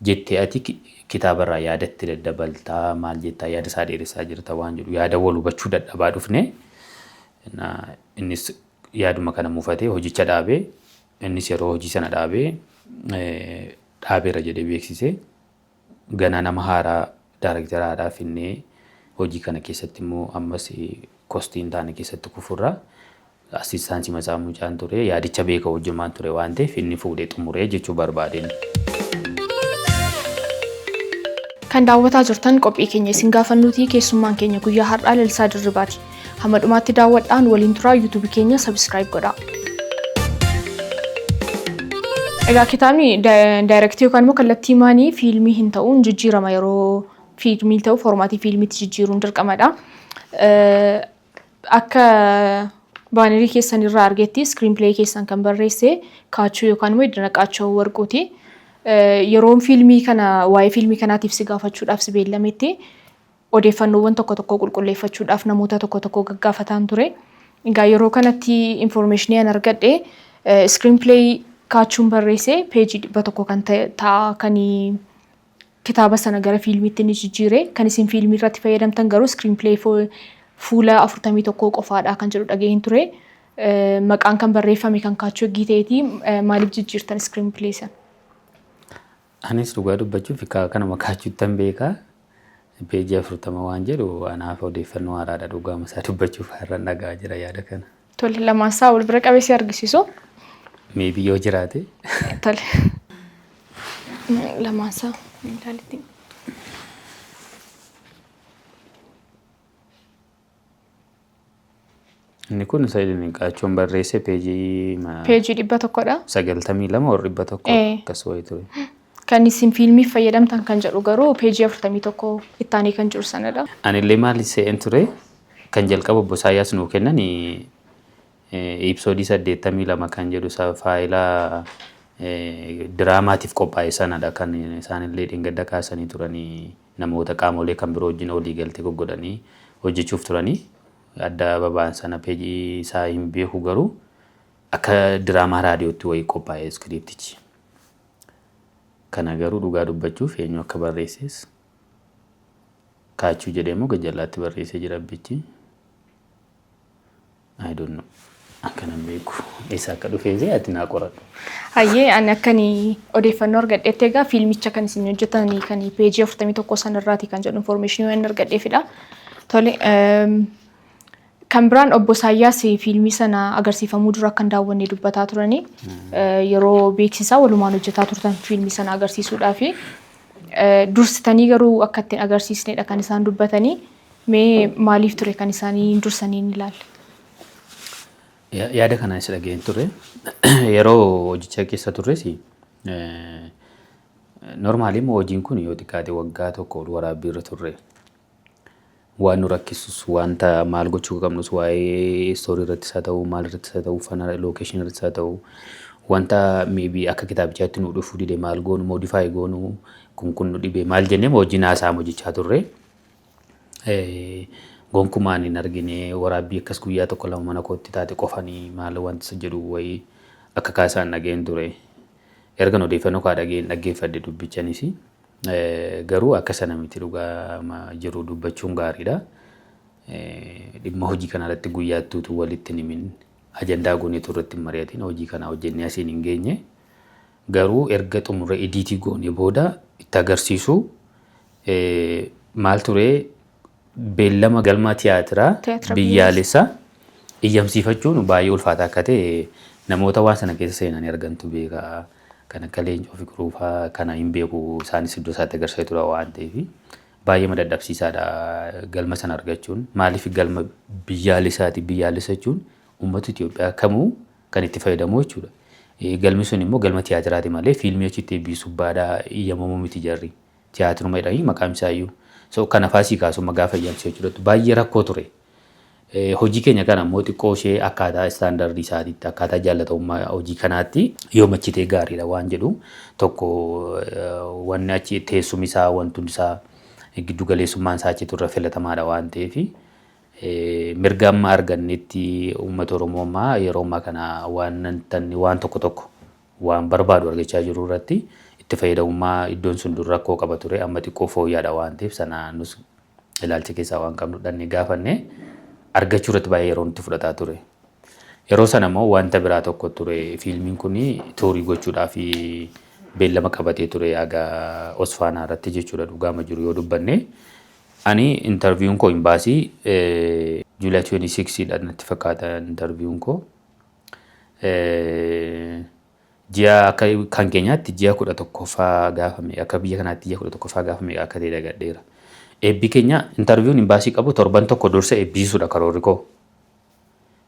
jettee ati kitaabarraa yaadatti daddabaltaa, maal jettaa, yaada isaa dheeressaa jirta waan jedhu yaada wal hubachuu dadhabaa dhufne. Innis yaaduma kana mufatee hojicha dhaabee, innis yeroo hojii sana dhaabee dhaabeera jedhee beeksisee, ganaa nama haaraa directora haaraa finnee hojii kana keessatti immoo ammas cost hin taane keessatti kufurraa Assistaansii masaa mucaan ture yaadicha beeka hojjemaan ture waan ta'eef inni fuudhee xumuree jechuu barbaadeen. Kan daawwataa jirtan qophii keenya isin gaafannuuti keessummaan keenya guyyaa har'aa Lalisaa Dirribaati. Hamma dhumaatti daawwadhaan waliin turaa YouTube keenya subscribe godhaa. Egaa kitaabni daayirektii yookaan immoo kallattii maanii fiilmii hin ta'uun jijjiirama yeroo fiilmii ta'u foormaatii fiilmiitti jijjiiruun dirqamadha. Akka baanerii keessan irraa argetti screenplay keessan kan barreesse Kaachuu yookaan immoo Iddanaqaachoo Warquuti. Yeroon fiilmii kana waa'ee fiilmii kanaatiif si gaafachuudhaaf si beellametti odeeffannoowwan tokko tokko qulqulleeffachuudhaaf namoota tokko tokko gaggaafataan ture. Egaa yeroo kanatti informationii an argadhe screenplay Kaachuun barreesse peejii 100 kan ta'a kan kitaaba sana gara fiilmiitti ni jijjiire. Kan isin fiilmii irratti fayyadamtan garuu screenplay fuula 41 qofaadha kan jedhu dhaga'een ture. Maqaan kan barreeffame kan Kaachuu Eggii ta'eeti. Maaliif jijjiirtan screenplay sana? Anis dhugaa dubbachuuf kanuma Kaachuuttan beeka. Peejii 40 waan jedhu anaaf odeeffannoo haaraadha dhugaa masaa dubbachuuf har'an dhagaa jira yaada kana. Tole, lamaan isaa wal bira qabee si argisiisu. Maybe yoo jiraate. Tole. Lamaan isaa ilaalitti. Inni kun isa inni Qaachoon barreesse peejii Peejii 100dha. 92 warra 100 akkas wayii ture. Kan isin fiilmiif fayyadamtan kan jedhu garuu peejii 41 ittaanii kan jiru sanadha. Anillee maal se'een ture kan jalqaba obbo Isaayyaas nuu kennan episoodii 82 kan jedhu isa faayilaa diraamaatiif qophaa'e sanadha kan isaanillee dheengadda kaasanii turanii namoota qaamolee kan biroo wajjin walii galtee goggodhanii hojjechuuf turanii adda baba'an sana peejii isaa hin beeku garuu akka diraamaa raadiyootti wayii qophaa'e iskiriiptichi. Kana garuu dhugaa dubbachuuf eenyu akka barreesses Kaachuu jedhee immoo gajjallaatti barreessee jira abbichi. I don't know. Akkanan beeku. Eessa akka dhufee ati naa qoradhu. Hayyee, ani akkani odeeffannoo argadhetti egaa fiilmicha kan isin hojjetan kan peejii 41 sanarraati kan jedhu information waan argadheefidha. Tole, kan biraan obbo Isaayyaas fiilmii sana agarsiifamuu dura akkan daawwanne dubbataa turanii yeroo beeksisaa walumaan hojjetaa turtan fiilmii sana agarsiisuudhaafi dursitanii garuu akka ittiin agarsiisnedha kan isaan dubbatanii. Mee maaliif ture kan isaanii dursanii hin ilaalle? Yaada kana isa dhageen ture. Yeroo hojicha keessa turres normaalii immoo hojiin kun yoo xiqqaate waggaa tokko ol waraabbii irra turre. Waan nu rakkisus wanta maal gochuu qabnus waa'ee istoorii irrattis haa ta'u maal irrattis haa ta'u uffannaa lookeeshinii irrattis haa ta'u wanta maybe akka kitaabichaatti nu dhufuu dide maal goonu modify goonu kun kun nu dhibe maal jennee hojiin haasa'amu hojjechaa turre. Gonkumaan hin argine waraabbii akkas guyyaa tokko lama mana kootti taate qofanii maal wanti isa jedhu wayii akka kaasaan dhageen ture. Ergan odeeffannoo kaa dhageen dhaggeeffadhe dubbichanis garuu akka sana miti dhugaa jiru dubbachuun gaariidha. Dhimma hojii kana irratti guyyaatti utuu walitti hin himin ajandaa gooneetu irratti hin mari'atin hojii kana hojjennee asiin hin geenye. Garuu erga xumurree idiitii goone booda itti agarsiisu maal ture beellama galma tiyaatiraa Tiyaatira biyyaalessaa iyyamsiifachuun baay'ee ulfaataa akka ta'e namoota waan sana keessa seenanii argantu beeka. Kan akka Leencoo Fiqiruu fa'aa kana hin beeku isaanis iddoo isaatti agarsiisaa tura waan ta'eef baay'ee madadhabsiisaadha galma sana argachuun. Maaliif galma biyyaalessaati biyyaalessa jechuun uummata Itoophiyaa kamuu kan itti fayyadamu jechuudha. Galmi sun immoo galma tiyaatiraati malee fiilmii achitti eebbisubbaadhaa iyyamamuu miti jarri. Tiyaatiruma jedhanii maqaan isaayyuu. So kana faasii kaasuma gaafa iyyamsiisuu jechuudha. Baay'ee rakkoo ture. Hojii keenya kana immoo xiqqoo ishee akkaataa istaandardii isaatiitti akkaataa jaallatamummaa hojii kanaatti yoo machitee gaariidha waan jedhu tokko wanni achi teessumi isaa wanti isaa giddu galeessummaan isaa achi turre filatamaadha waan ta'eef mirga amma argannetti uummata Oromoo ammaa yeroo ammaa kana waan waan tokko tokko waan barbaadu argachaa jiru irratti itti fayyadamummaa iddoon sun dur rakkoo qaba ture amma xiqqoo fooyya'aadha waan ta'eef sana nus ilaalcha keessaa waan qabnu dhannee gaafanne argachuu irratti baay'ee yeroo nutti fudhataa ture. Yeroo sana immoo wanta biraa tokko ture fiilmiin kun tuurii gochuudhaaf beellama qabatee ture haga Osfaanaa irratti jechuudha dhugaama jiru yoo dubbanne. Ani intarviyuun koo imbaasii July 26 dha natti fakkaata interviewun koo. Ji'a akka kan keenyaatti ji'a 11ffaa gaafame, akka biyya kanaatti ji'a 11ffaa gaafame akka ta'e dagadheera. Eebbi keenya, interviewun imbaasii qabu torban tokko dursa eebbisiisuudha karoorri koo.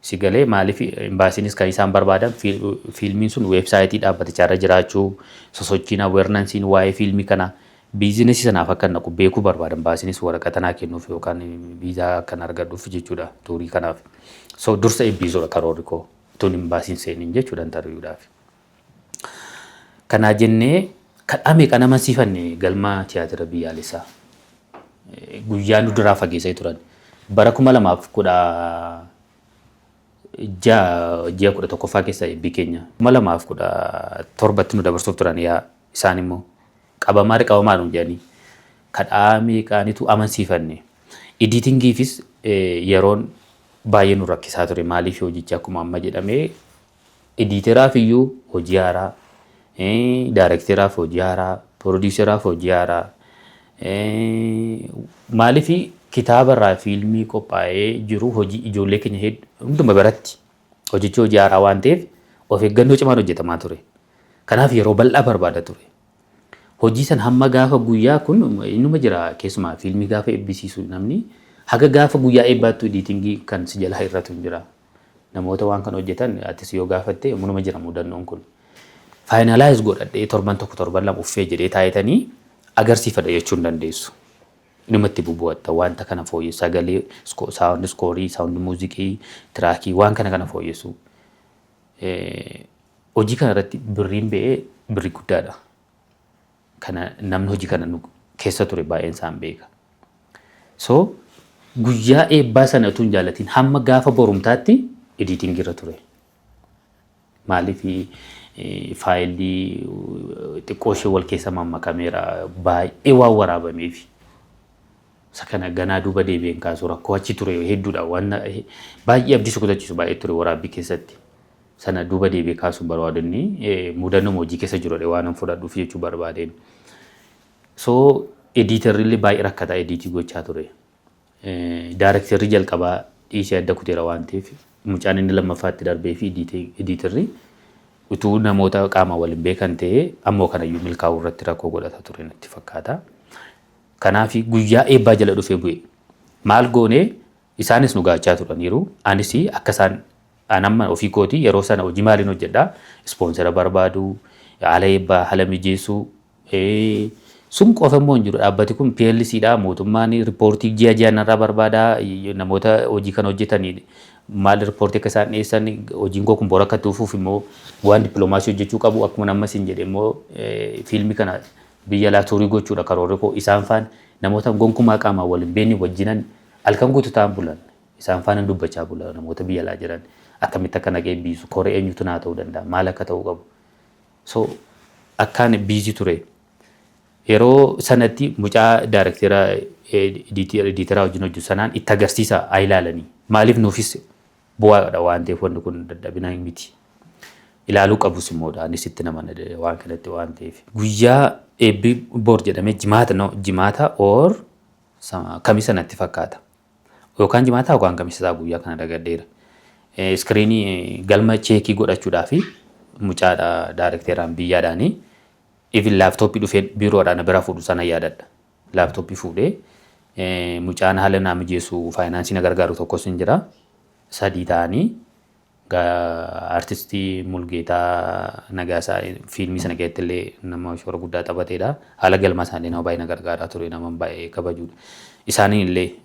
Si galee? Maaliif, imbaasiinis kan isaan barbaadan fiilmiin sun website dhaabbatichaa jiraachuu, sosochiin, awarenessiin waa'ee fiilmii kana business sanaaf akka naqu beekuu barbaadan, baasiinis waraqaa naa kennuuf yookaan viizaa akkan argadhuuf jechuudha tourii kanaaf. So dursa eebbisuudha karoorri koo tun imbaasiin seeniin jechuudha interviewdhaaf. Kanaa jennee kadhame kan amansiifanne galma tiyaatira biyyaalessaa. Guyyaa nu duraa fageessee turan. Bara 2016 ji'a 11ffaa keessa eebbi keenya. 2017tti nu dabarsuuf turan. Yaa, isaan immoo qabamaa qabamaa nu jedhanii kadhaa meeqaanitu amansiifanne. Editingiifis yeroon baay'ee nu rakkisaa ture. Maaliif, hojichi akkuma amma jedhamee editeraaf iyyuu hojii haaraa, directeraaf hojii haaraa, produceraaf hojii haaraa. Maaliif, kitaabarraa fiilmii qophaa'ee jiru hojii ijoollee keenya hunduma biratti hojichi hojii haaraa waan ta'eef of eeggannoo cimaan hojjetamaa ture. Kanaaf yeroo bal'aa barbaada ture. Hojii san hamma gaafa guyyaa kun inuma jira, keessumaa fiilmii gaafa eebbisiisu namni haga gaafa guyyaa eebbaattu editing kan si jalaa irratu hin jira. Namoota waan kana hojjetan atis yoo gaafatte munuma jira mudannoon kun. Finalize godhadhee torban tokko, torban 2 uffee jedhee taa'etanii agarsiifadha jechuu hin dandeessu. Inumatti bubu'atta, wanta kana fooyyessu, sagalee, sound score, sound music, track, waan kana kana fooyyessu. Hojii kana irratti birriin ba'ee birrii guddaadha. Kana namni hojii kana keessa ture baay'een isaan beeka. So guyyaa eebbaa sana utuu hin jaallatiin hamma gaafa borumtaatti editing irra ture. Maaliif, file xiqqoo ishee wal keessa mammakameera, baay'ee waan waraabameef. Isa kana ganaa duuba deebi'een kaasu rakkoo achi ture hedduudha. Waan baay'ee abdii kutachiisu baay'ee ture waraabbii keessatti. Sana duuba deebi'ee kaasuun barbaadonni mudannoo hojii keessa jiru waan an fudhadhuuf jechuu barbaadeen. So editorri illee baay'ee rakkataa edit gochaa ture. Directorri jalqabaa dhiisee adda kuteera waan ta'eef mucaan inni lammaffaatti darbee fi editorri utuu namoota qaama waliin beekan ta'ee ammoo kanayyuu milkaa'uu irratti rakkoo godhata ture natti fakkaata. Kanaaf guyyaa eebbaa jala dhufee bu'e. Maal goonee, isaanis nu gaachaa turaniiru. Anis akka isaan an amma ofii kootii yeroo sana hojii maaliin hojjedhaa? Sponsor barbaadu, haala eebbaa haala mijeessuu, sun qofa immoo hin jiru. Dhaabbati kun PLC dha. Mootummaan report ji'a ji'aan irraa barbaada. Namoota hojii kana hojjetanii maal report akka isaan dhiyeessan, hojiin koo kun bora akka tuufuuf immoo waan dippiloomaasii hojjechuu qabu, akkuma amma isin jedhe immoo fiilmii kana biyya alaa tour gochuudha karoorri koo. Isaan faan namoota gonkumaa qaamaan waliin beekni wajjinan halkan guutuu ta'an bulan, isaan faana dubbachaa bulan, namoota biyya alaa jiran akkamitti akka naqee biisu, koree eenyutu naa ta'uu danda'a, maal akka ta'uu qabu. So akkaan busy ture. Yeroo sanatti mucaa director, editor wajjin hojjetu sanaan itti agarsiisa haa ilaalanii. Maaliif, nuufis bu'aadha waan ta'eef wanni kun dadhabina miti. Ilaaluu qabus immoo anis itti nama waan kanatti waan ta'eef. Guyyaa eebbi bor jedhamee Jimaata, no, Jimaata or Kamisa natti fakkaata. Yookaan Jimaata yookaan Kamisa isaa guyyaa kana dagadheera. Screen galma check godhachuudhaa fi mucaadha directoraan biyyaadhaanii even laptop dhufee biiroodhaan bira fuudhu sana yaadadha. Laptop fuudhee mucaan haala naa mijeessu, finance na gargaaru tokkos hin jira. Sadii ta'anii artistii Mulgeetaa Nagaasaa fiilmii sana keessatti illee nama shoora guddaa taphateedha. Haala galmaa isaanii nama baay'ee na gargaaraa ture, nama baay'ee kabajuudha. Isaaniin illee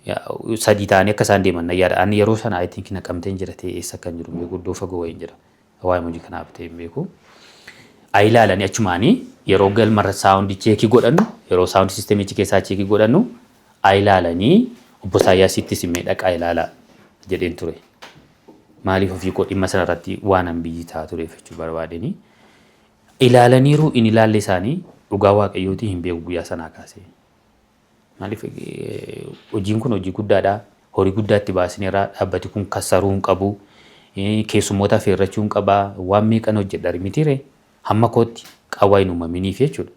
sadii ta'anii akka isaan deeman na yaada. Ani yeroo sana I think Naqamteen jira ta'e, eessa akka hin jiru beeku, iddoo fagoo wayiin jira. Waa'ee hojii kanaaf ta'e hin beeku. Haa ilaalanii achumaanii yeroo galmarra sound check godhannu, yeroo sound systemichi keessaa check godhannu haa ilaalanii, obbo Isaayyaasittis himee dhaqaa ilaalaa jedheen ture. Maaliif, ofii koo dhimma sanarratti waan an biyyi ta'a tureef jechuu barbaadeni. Ilaalaniiru in ilaalle isaanii dhugaa Waaqayyootii hin beeku guyyaa sanaa kaasee. Maaliif, hojiin kun hojii guddaadha. Horii guddaa itti baasneerra, dhaabbati kun kassaruu hin qabu. Keessummoota affeerrachuu hin qabaa. Waan meeqan hojjedha mitiire, hamma kootti qaawwaa hin uumaminiif jechuudha.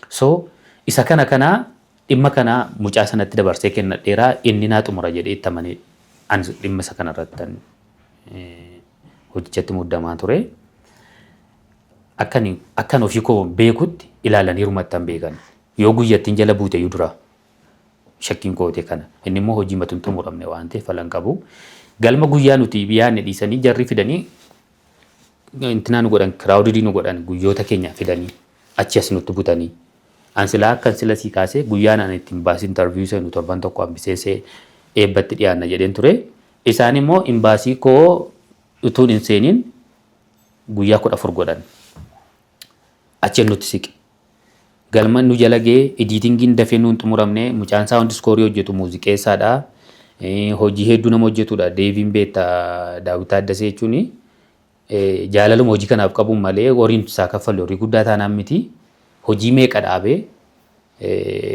So isa kana dhimma kana mucaa sanatti dabarsee kennadheeraa, inni naa xumura jedhee itti amanee Ani dhimma isa kanarratti hojichatti muddamaa ture. Akkan ofii koo beekutti ilaalaniiru maxxan beekan. Yoo guyyattiin jala buute iyyuu dura shakkiin koote kana. Inni immoo hojii matuun xumuramne waan ta'eef falan qabu. Galma guyyaa nuti yaadne dhiisanii jarri fidanii intinaa nu godhan, crowded nu godhan, guyyoota keenya fidanii achi as nutti butanii. An silaa akkan sila sii kaasee guyyaan ani ittiin baasii interview seenu torban tokko hambisee eebbatti dhiyaanna jedheen ture. Isaan immoo imbaasii koo utuun hin seeniin guyyaa 14 godhan. Achi nutti siqe. Galma nu jala ga'ee, editingiin dafee nuun xumuramne. Mucaan sound score hojjetu muuziqeessaadha. Hojii hedduu nama hojjetudha. Deebiin beektaa, Daawit Taaddasee jechuun jaalaluma hojii kanaaf qabuun malee horiin isaa kaffalle horii guddaa taanaan miti. Hojii meeqa dhaabee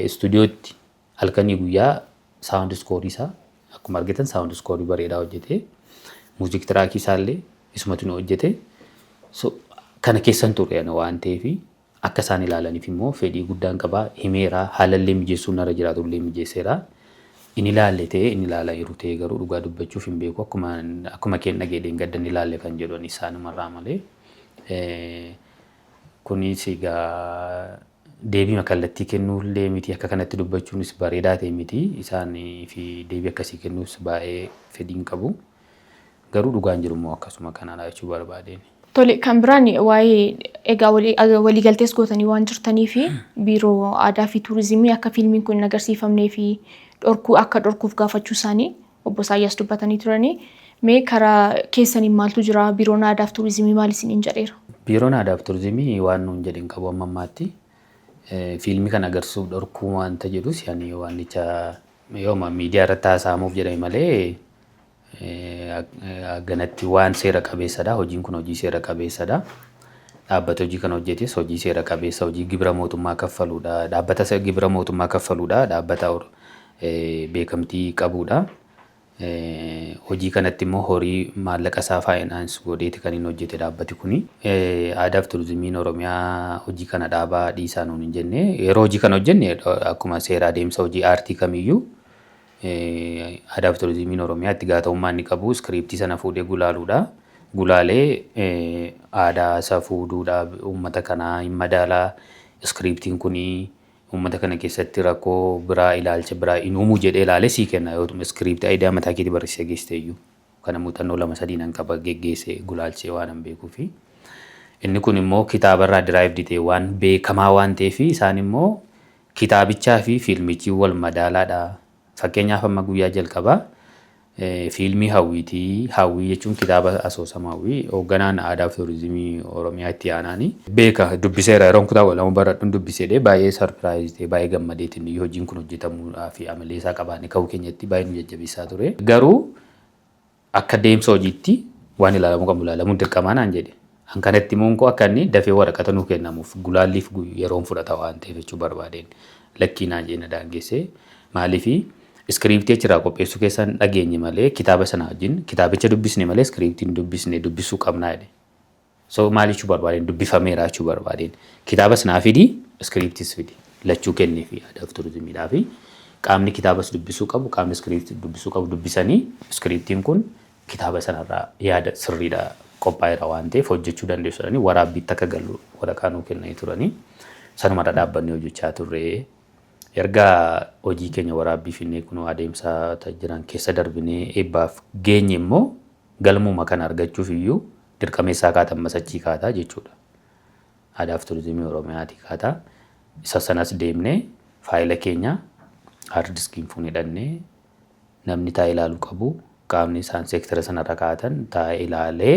istuudiyootti halkanii guyyaa sound score isaa, akkuma argitan sound score bareedaa hojjete. Music track isaallee isumatu nu hojjete. So, kana keessan ture ani waan ta'eef akka isaan ilaalaniif immoo fedhii guddaan qabaa, himeera, haalallee mijeessuun narra jiraatu illee mijeesseera. Inni ilaalle ta'ee inni ilaalaa jiru ta'ee garuu dhugaa dubbachuuf hin beeku, akkuma keen dhageedheen gadda inni ilaalle kan jedhu isaanumarraa malee. Kunis egaa deebii kallattii kennuullee miti, akka kanatti dubbachuunis bareedaa ta'e miti, isaanii fi deebii akkasii kennuus baay'ee fedhiin qabu. Garuu dhugaan jiru immoo akkasuma kanadha jechuu barbaadeen. Tole, kan biraan waa'ee egaa waliigaltees gootanii waan jirtanii fi Biiroo Aadaa fi Turizimii akka fiilmiin kun hin agarsiifamnee fi dhorkuu akka dhorkuuf gaafachuu isaanii obbo Isaayyaas dubbatanii turanii. Mee karaa keessaniin maaltu jira? Biiroon Aadaa fi Turizimii maal isiniin jedheera? Biiroon Aadaa fi Turizimii waan nuun jedhin qabu amma ammaatti. Fiilmii kana agarsiisuuf dhorkuu waanta jedhus yani waannicha yooma miidiyaa irratti haasa'amuuf jedhame malee ganatti waan seera qabeessadha. Hojiin kun hojii seera qabeessadha. Dhaabbata hojii kana hojjetes hojii seera qabeessa, hojii gibira mootummaa kaffaluudha. Dhaabbata gibira mootummaa kaffaluudha. Dhaabbata beekamtii qabudha. Hojii kanatti immoo horii maallaqa isaa finance godheeti kan inni hojjete dhaabbati kuni. Aadaa fi Turizimiin Oromiyaa hojii kana dhaabaa dhiisaa nuun hin jenne. Yeroo hojii kana hojjenne akkuma seera adeemsa hojii aartii kamiyyuu Aadaa fi Turizimiin Oromiyaa itti gaafatamummaa inni qabu iskiriiptii sana fuudhee gulaaluudha. Gulaalee aadaa, safuu, duudhaa uummata kanaa hin madaalaa. Iskiriiptiin kuni uummata kana keessatti rakkoo biraa, ilaalcha biraa hin uumuu jedhee ilaalee sii kenna yoo iskiriiptii idea mataa keetii barreessee geessite iyyuu. Kana muuxannoo lama sadii nan qaba, geggeessee gulaalchee waan hin beekuufi. Inni kun immoo kitaabarraa derived ta'e waan beekamaa waan ta'eef isaan immoo kitaabichaa fi fiilmichi wal madaalaadha. Fakkeenyaaf amma guyyaa jalqabaa fiilmii Hawwiitii. Hawwii jechuun kitaaba asoosama Hawwii hoogganaan Aadaa fi Turizimii Oromiyaa itti aanaanii beeka, dubbiseera, yeroon kutaa 12 baradhuun dubbiseedhe. Baay'ee surprise ta'e, baay'ee gammadeetiin hojiin kun hojjetamuudhaa fi amalee isaa qabaannee ka'uu keenyatti baay'ee nu jajjabeessaa ture. Garuu akka deemsa hojiitti waan ilaalamuu qabu ilaalamuun dirqamaa naan jedhe. An kanatti immoo koo akka inni dafee waraqata nuu kennamuuf gulaalliif yeroon fudhata waan ta'eef jechuu barbaadeen lakkii naan jedhe, na daangessee. Maaliifi iskiriiptii achirraa qopheessuu keessan dhageenye malee kitaaba sana wajjin kitaabicha dubbisne malee iskiriiptiin dubbisne dubbisuu qabnaa jedhe. So maal jechuu barbaadeen, dubbifameera jechuu barbaadeen, kitaaba sanaa fidi, iskiriiptis fidi, lachuu kenneefi. Aadaa fi Turizimiidhaa fi qaamni kitaabas dubbisuu qabu, qaamni iskiriiptii dubbisuu qabu dubbisanii iskiriiptiin kun kitaaba sanarraa yaada sirriidha qophaa'eera waan ta'eef hojjechuu dandeessu jedhanii waraabbiitti akka galu waraqaa nuu kennanii turanii sanumarra dhaabbannee hojjechaa turre. Erga hojii keenya waraabbii finnee kunoo adeemsa jiran keessa darbinee eebbaaf geenye immoo galmuma kana argachuuf iyyuu dirqameessaa kaata, ammas achii kaataa jechuudha. Aadaa fi Turizimii Oromiyaatii kaataa. Isa sanas deemnee faayila keenya hard diskiin fuunee dhannee namni taa'ee ilaaluu qabu, qaamni isaan seektara sanarra kaa'atan taa'ee ilaalee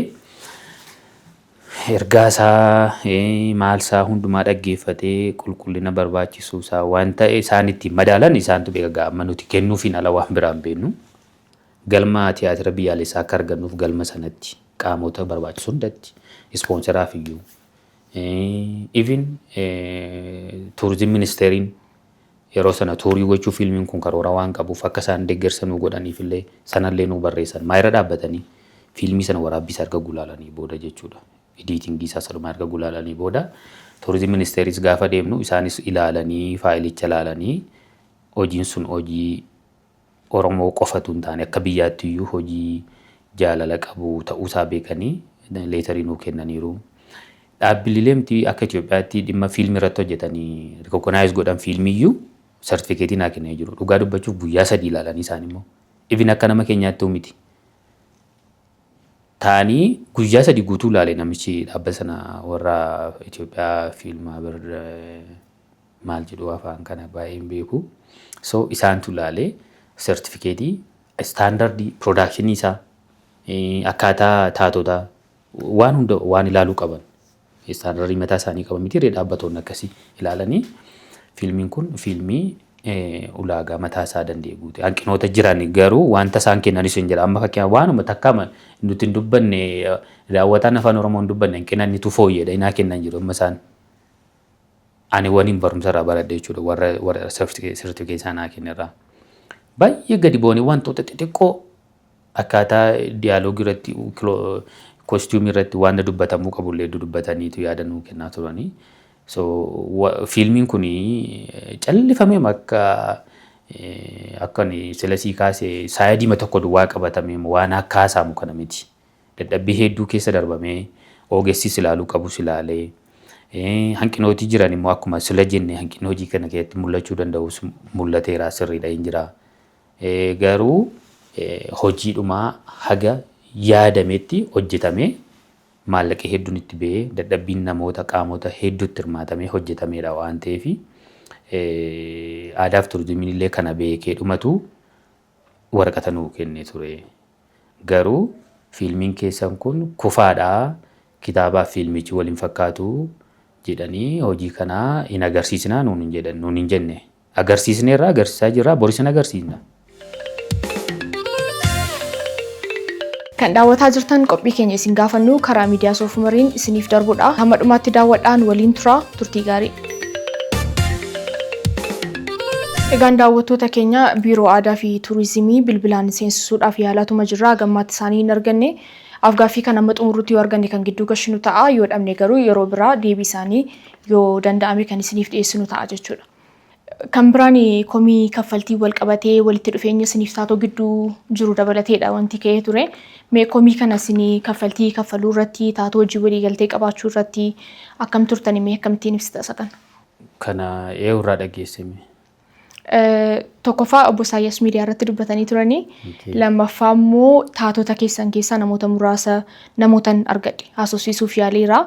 ergaa isaa maal isaa hundumaa dhaggeeffatee qulqullina barbaachisuu isaa waan ta'e isaan ittiin madaalan isaantu beeka. Amma nuti kennuufiin ala waan biraan beeknu. Galma tiyaatira biyyaalessaa akka argannuuf galma sanatti qaamota barbaachisu hundatti ispoonseraaf iyyuu, even tuurizim ministeeriin yeroo sana tuurii gochuu fiilmiin kun karoora waan qabuuf akka isaan deeggarsa nuu godhaniif illee sanallee nuu barreessan. Maayira dhaabbatanii fiilmii sana waraabbii isaa erga gulaalanii booda jechuudha. Editing isaa salumaa erga gulaalanii booda tuurizim ministeeris gaafa deemnu isaanis ilaalanii, faayilicha ilaalanii hojiin sun hojii Oromoo qofatu hin taane akka biyyaatti iyyuu hojii jaalala qabu ta'uusaa beekanii letterii nuu kennaniiru. Dhaabbilee miti akka Itoophiyaatti dhimma fiilmii irratti hojjetanii recognize godhan fiilmiiyyuu sartifikeetii naa kennanii jiru. Dhugaa dubbachuuf guyyaa 3 ilaalanii isaan immoo. Even akka nama keenyaatti miti. Taanii guyyaa 3 guutuu ilaale namichi dhaabbata sana warra Itoophiyaa fiilmaa maal jedhu afaan kana baay'ee hin beeku. So isaantu ilaalee sartifikeetii standardii productionii isaa, akkaataa taatotaa, waan hunda waan ilaaluu qaban standardii mataa isaanii qaban miti dhaabbatoonni akkasii ilaalanii fiilmiin kun fiilmii ulaagaa mataa isaa danda'e guute. Hanqinoota jiran garuu wanta isaan kennanis hin jira. Amma fakkeenyaaf waanuma takka nuti hin dubbanne, daawwataan afaan Oromoo hin dubbanne, hanqina inni fooyyedha inaa kennan jiru amma isaan. Ani waniin barumsa irraa baradhe jechuudha warra sartifikeetii isaa kennerraa. Baay'ee gadi bu'anii wantoota xixiqqoo akkaataa dialogueii irratti, costumeii irratti waan dubbatamuu qabullee dubbataniitu yaada nuu kennaa turanii. So fiilmiin kun callifamee akka silasii kaasee sideima tokko duwwaa qabatamee waan akka haasa'amu kana miti. Dadhabbii hedduu keessa darbamee ogeessis ilaaluu qabus ilaalee, hanqinooti jiran immoo akkuma sila jenne hanqinni hojii kana keessatti mul'achuu danda'us mul'ateera, sirriidha, hin jira. Garuu hojiidhumaa haga yaadametti hojjetamee, maallaqa hedduun itti ba'ee, dadhabbiin namoota qaamota hedduutti hirmaatamee hojjetameedha waan ta'eef, aadaaf turizimiin illee kana beekee dhumatu waraqata nuu kennee ture. Garuu fiilmiin keessan kun kufaadhaa, kitaabaaf fiilmichi waliin fakkaatu jedhanii hojii kanaa hin agarsiisnaa nuun hin jedhan, nuun hin jenne. Agarsiisneerra, agarsiisaa jirra, boris hin agarsiisna. Kan daawwataa jirtan qophii keenya isin gaafannu karaa miidiyaa Soofumariin isiniif darbudha. Hamma dhumaatti daawwadhaan waliin tura, turtii gaarii. Egaan daawwattoota keenya, Biiroo Aadaa fi Turizimii bilbilaan seensisuudhaaf yaalaatuma jirra. Gammaatti isaanii hin arganne. Afgaaffii kan amma xumurutti yoo arganne kan gidduu gashinu ta'a. Yoo dhabne garuu yeroo biraa deebii isaanii yoo danda'ame kan isiniif dhiyeessinu ta'a jechuudha. Kan biraan komii kaffaltii wal qabatee walitti dhufeenya isiniif taatoo gidduu jiru dabalateedha wanti ka'ee ture. Mee komii kana isinii kaffaltii kaffaluu irratti, taatoo hojii walii galtee qabaachuu irratti akkam turtani, mee akkamittiin ibsita isa kana? Kana eenyurraa dhageessime? Tokkoffaa obbo Isaayyaas miidiyaa irratti dubbatanii turanii. Lammaffaa immoo taatota keessan keessaa namoota muraasa namootan argadhe haasofsiisuuf yaaleera.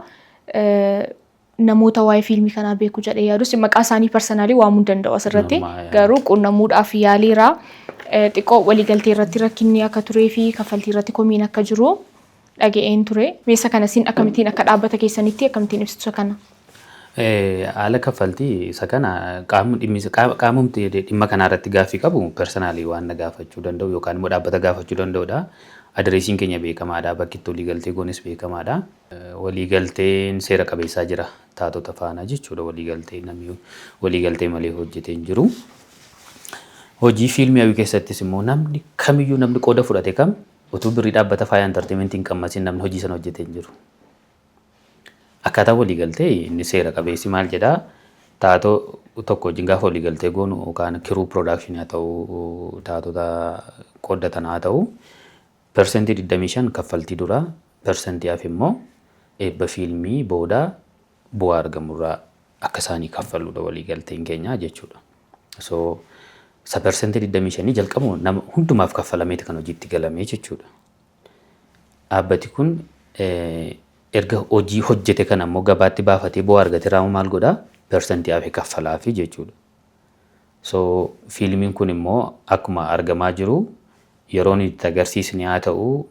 Namoota waa'ee fiilmii kanaa beeku jedhee yaadus maqaa isaanii personally waamuu hin danda'u asirratti, garuu qunnamuudhaaf yaaleera. Xiqqoo waliigaltee irratti rakkinni akka turee fi kaffaltii irratti komiin akka jiru dhaga'een ture. Meessa kana isin akkamittiin akka dhaabbata keessanitti akkamittiin ibsitu isa kana? Haala kaffaltii isa kana qaamumti dhimma kanaa irratti gaaffii qabu personally waan na gaafachuu danda'u yookaan immoo dhaabbata gaafachuu danda'udha. Addressiin keenya beekamaadha. Bakki itti waliigaltee goonis beekamaadha. Waliigalteen seera qabeessaa jira taatota faana jechuudha. Waliigaltee namni waliigaltee malee hojjetee hin jiru. Hojii fiilmii hawwii keessattis immoo namni kamiyyuu, namni qooda fudhate kam utuu birrii dhaabbata Faaya Entertainmentii hin qammasin namni hojii sana hojjetee hin jiru. Akkaataa waliigaltee inni seera qabeessi maal jedhaa? Taatoo tokko wajjin gaafa waliigaltee goonu yookaan crew productionii haa ta'u, taatota qooddatan haa ta'u, 25% kaffaltii duraa, persentii hafe immoo eebba fiilmii booda bu'aa argamurraa akka isaanii kaffaludha waliigalteen keenya jechuudha. So isa 25% jalqabu nama hundumaaf kaffalameeti kan hojiitti galame jechuudha. Dhaabbati kun erga hojii hojjete kana immoo gabaatti baafatee bu'aa argate irraa maal godhaa? Persentii hafe kaffalaafi jechuudha. So fiilmiin kun immoo akkuma argamaa jiru yeroon itti agarsiisni haa ta'u,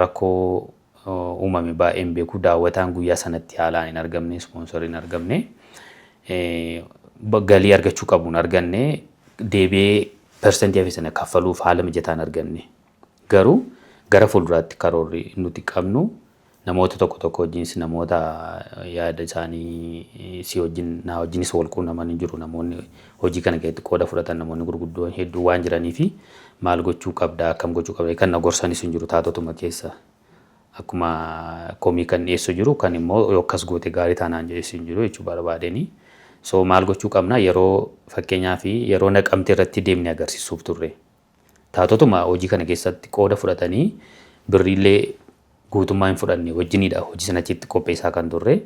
rakkoo uumame baay'een beeku, daawwataan guyyaa sanatti haalaan hin argamne, sponsorii hin argamne, galii argachuu qabu hin arganne, deebi'ee persentii hafe sana kaffaluuf haala mijataa hin arganne. Garuu gara fuulduraatti karoorri nuti qabnu namoota tokko tokko wajjinis, namoota yaada isaanii si wajjin naa wajjinis wal quunnaman hin jiru, namoonni hojii kana keessatti qooda fudhatan, namoonni gurguddoon hedduu waan jiranii fi maal gochuu qabda, akkam gochuu qabda kan na gorsanis hin jiru. Taatotuma keessa akkuma komii kan dhiyeessu jiru, kan immoo yoo akkas goote gaarii taanaan jedhes hin jiru jechuu barbaadeni. So maal gochuu qabna? Yeroo fakkeenyaa fi yeroo Naqamte irratti deemne agarsiisuuf turre. Taatotuma hojii kana keessatti qooda fudhatanii birriillee guutummaa hin fudhanne wajjinidha hojii sana achitti qopheessaa kan turre,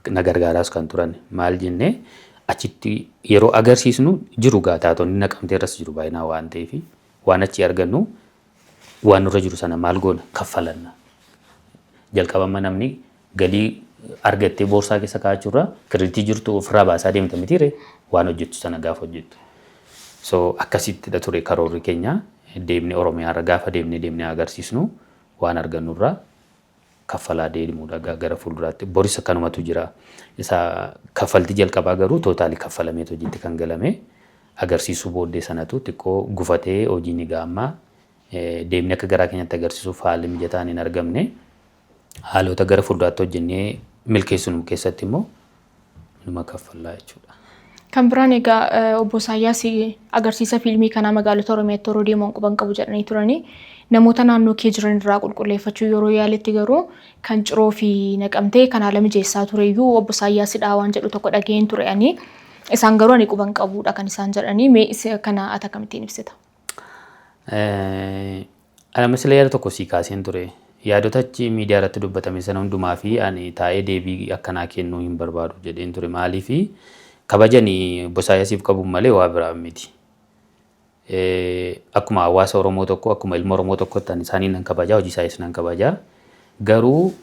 na gargaaraas kan turan. Maal jennee, achitti yeroo agarsiisnu jiru gaa, taatonni Naqamtee irras jiru baay'inaan waan ta'eef, waan achi argannu waan nurra jiru sana maal goona, kaffalanna. Jalqabama namni galii argattee boorsaa keessa kaa'achuurra creditii jirtu ofirraa baasaa deemta mitiire, waan hojjettu sana gaafa hojjettu. So akkasittidha ture karoorri keenya. Deemnee Oromiyaarra gaafa deemnee deemnee agarsiisnu waan argannurraa kaffalaa deemuudha gara fuulduraatti. Boris akkanumatu jira. Isa kaffaltii jalqabaa garuu totally kaffalameet hojiitti kan galame. Agarsiisuu booddee sanatu xiqqoo gufatee, hojiin egaa amma deemnee akka garaa keenyatti agarsiisuuf haalli mijataan hin argamne. Haalota gara fuulduraatti hojjennee milkeessinu keessatti immoo numa kaffallaa jechuudha. Kan biraan egaa obbo Isaayyaas agarsiisa fiilmii kanaa magaalota Oromiyaatti yeroo deeman quban qabu jedhanii turanii, namoota naannoo kee jiran irraa qulqulleeffachuu yeroo yaaletti garuu kan Ciroo fi Naqamtee kan haala mijeessaa tureyyuu obbo Isaayyaasidha waan jedhu tokko dhageen ture ani. Isaan garuu ani quban qabudha kan isaan jedhanii. Mee isa kana ati akkamittiin ibsita? Ana misila yaada tokko sii kaaseen ture. Yaadota achi miidiyaa irratti dubbatame sana hundumaa fi ani taa'ee deebii akkanaa kennuu hin barbaadu jedheen ture. Maaliifi, kabajani obbo Isaayyaasiif qabuun malee waa biraa miti. Akkuma hawaasa Oromoo tokko, akkuma ilma Oromoo tokkotti ani isaanii nan kabajaa, hojii isaaniis nan kabajaa. Garuu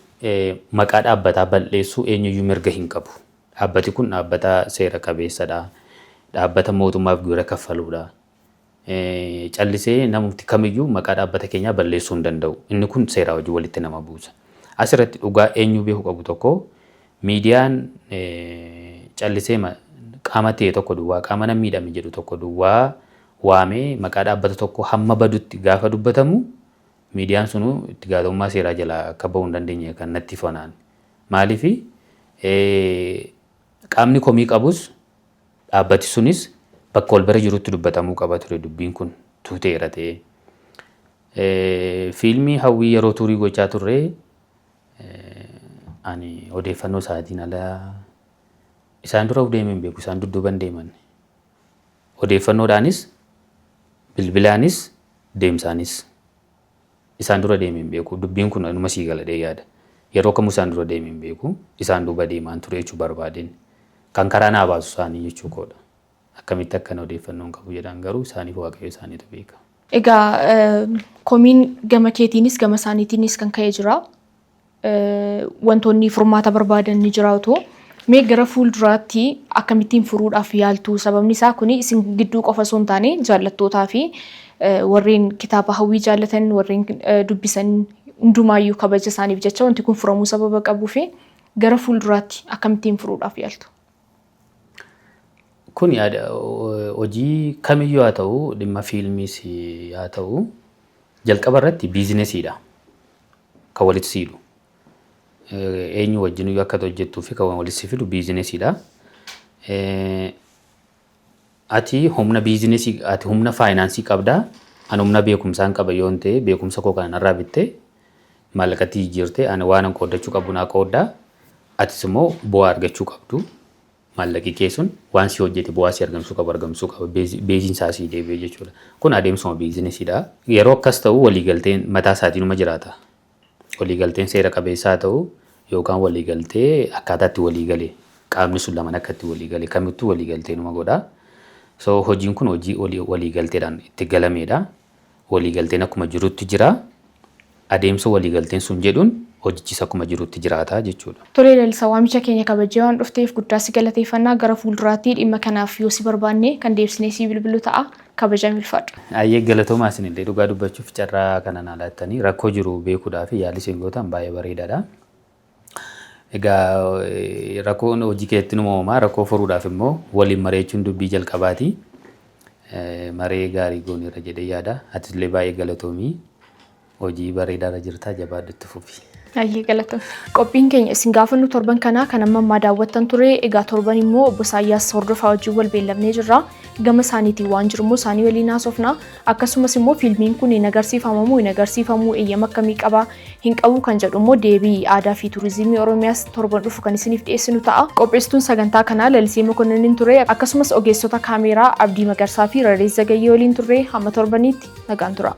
maqaa dhaabbataa balleessuu eenyuyyuu mirga hin qabu. Dhaabbati kun dhaabbata seera qabeessadha. Dhaabbata mootummaaf gibira kaffaluudha. Callisee namni kamiyyuu maqaa dhaabbata keenyaa balleessuu hin danda'u. Inni kun seeraa hojii walitti nama buusa. Asirratti dhugaa eenyu beeku qabu tokko, miidiyaan callisee qaama ta'e tokko duwwaa, qaama nama miidhame jedhu tokko duwwaa waamee maqaa dhaabbata tokko hamma badutti gaafa dubbatamu, miidiyaan sunu itti gaafatamummaa seeraa jalaa akka bahuu hin dandeenye kan natti fanaan. Maaliifi, qaamni komii qabus dhaabbati sunis bakka wal bira jirutti dubbatamuu qaba ture dubbiin kun tuuteera ta'ee. Fiilmii Hawwii yeroo tourii gochaa turre ani odeeffannoo isaatiin ala isaan dura deemee hin beeku, isaan dudduuban deeman. Odeeffannoodhaanis, bilbilaanis, deemsaanis isaan dura deemee hin beeku. Dubbiin kun anuma sii galadhee yaada. Yeroo kamuu isaan dura deemee hin beeku. Isaan duuba deemaan ture jechuu barbaadeen. Kan karaa naa baasu isaanii jechuu koodha. Akkamitti akkana odeeffannoon qabu jedhan garuu isaaniif Waaqayyo isaaniitu beeka. Egaa komiin gama keetiinis gama isaaniitiinis kan ka'e jira. Wantoonni furmaata barbaadan ni jiraatu. Mee gara fuulduraatti akkamittiin furuudhaaf yaaltu? Sababni isaa kuni isin gidduu qofa osoo hin taane jaallattootaa fi warreen kitaaba Hawwii jaallatan, warreen dubbisan hundumaayyuu kabaja isaaniif jecha wanti kun furamuu sababa qabuu fi gara fuulduraatti akkamittiin furuudhaaf yaaltu? Kun hojii kamiyyuu haa ta'u, dhimma fiilmiis haa ta'u, jalqaba irratti businessiidha kan walitti siidhu. Eenyu wajjin akka hojjettuu fi kan walitti si fidu businessiidha. Ati humna businessii, ati humna financeii qabdaa, ani humna beekumsaan qaba yoon ta'e, beekumsa koo kana narraa bittee maallaqatti jijjiirtee ani waan an qooddachuu qabu naa qooddaa, atis immoo bu'aa argachuu qabdu. Maallaqi kee sun waan si hojjete bu'aa si argamsuu qabu argamsuu qaba. Beeziin isaa sii deebi'e jechuudha. Kun adeemsuma businessiidha. Yeroo akkas ta'u waliigalteen mataa isaatiinuma jiraata. Waliigalteen seera qabeessaa ta'u yookaan waliigaltee akkaataa itti waliigale, qaamni sun lamaan akka itti waliigale kamittuu waliigalteenuma godha. So hojiin kun hojii waliigalteedhaan itti galameedha. Waliigalteen akkuma jirutti jira. Adeemsa waliigalteen sun jedhuun hojichis akkuma jirutti jiraata jechuudha. Tolee Lalisaa, waamicha keenya kabajee waan dhufteef guddaa si galateeffannaa. Gara fuulduraatti dhimma kanaaf yoo si barbaanne kan deebisnee si bilbilu ta'a. Kabajaan ulfaadhu. Ayyee, galatoomaa. Isinillee dhugaa dubbachuuf carraa kana naa laattanii rakkoo jiru beekuudhaaf yaalli isin gootan baay'ee bareedaadha. Egaa rakkoon hojii keessatti numa uumamaa, rakkoo furuudhaaf immoo waliin mari'achuun dubbii jalqabaati. Maree gaarii gooneerra jedhee yaada. Atis illee baay'ee galatoomii. Hojii bareedaarra jirtaa, jabaadhu, itti fufi. Baay'ee galatoomi. Qophiin keenya isin gaafannu torban kanaa kan amma ammaa daawwattan ture. Egaa torban immoo obbo Isaayyaas Hordofaa wajjin wal beellamnee jirra. Gama isaaniitiin waan jiru immoo isaanii waliin haasofna. Akkasumas immoo fiilmiin kun hin agarsiifama moo hin agarsiifamu, eeyyama akkamii qaba, hin qabu kan jedhu immoo deebii aadaa fi turizimii Oromiyaas torban dhufu kan isiniif dhiyeessinu ta'a. Qopheessituun sagantaa kanaa Lalisee Mokonninnin ture. Akkasumas ogeessota kaameeraa Abdii Magarsaa fi Rarees Zagayyee waliin turre. Hamma torbaniitti nagaan tura.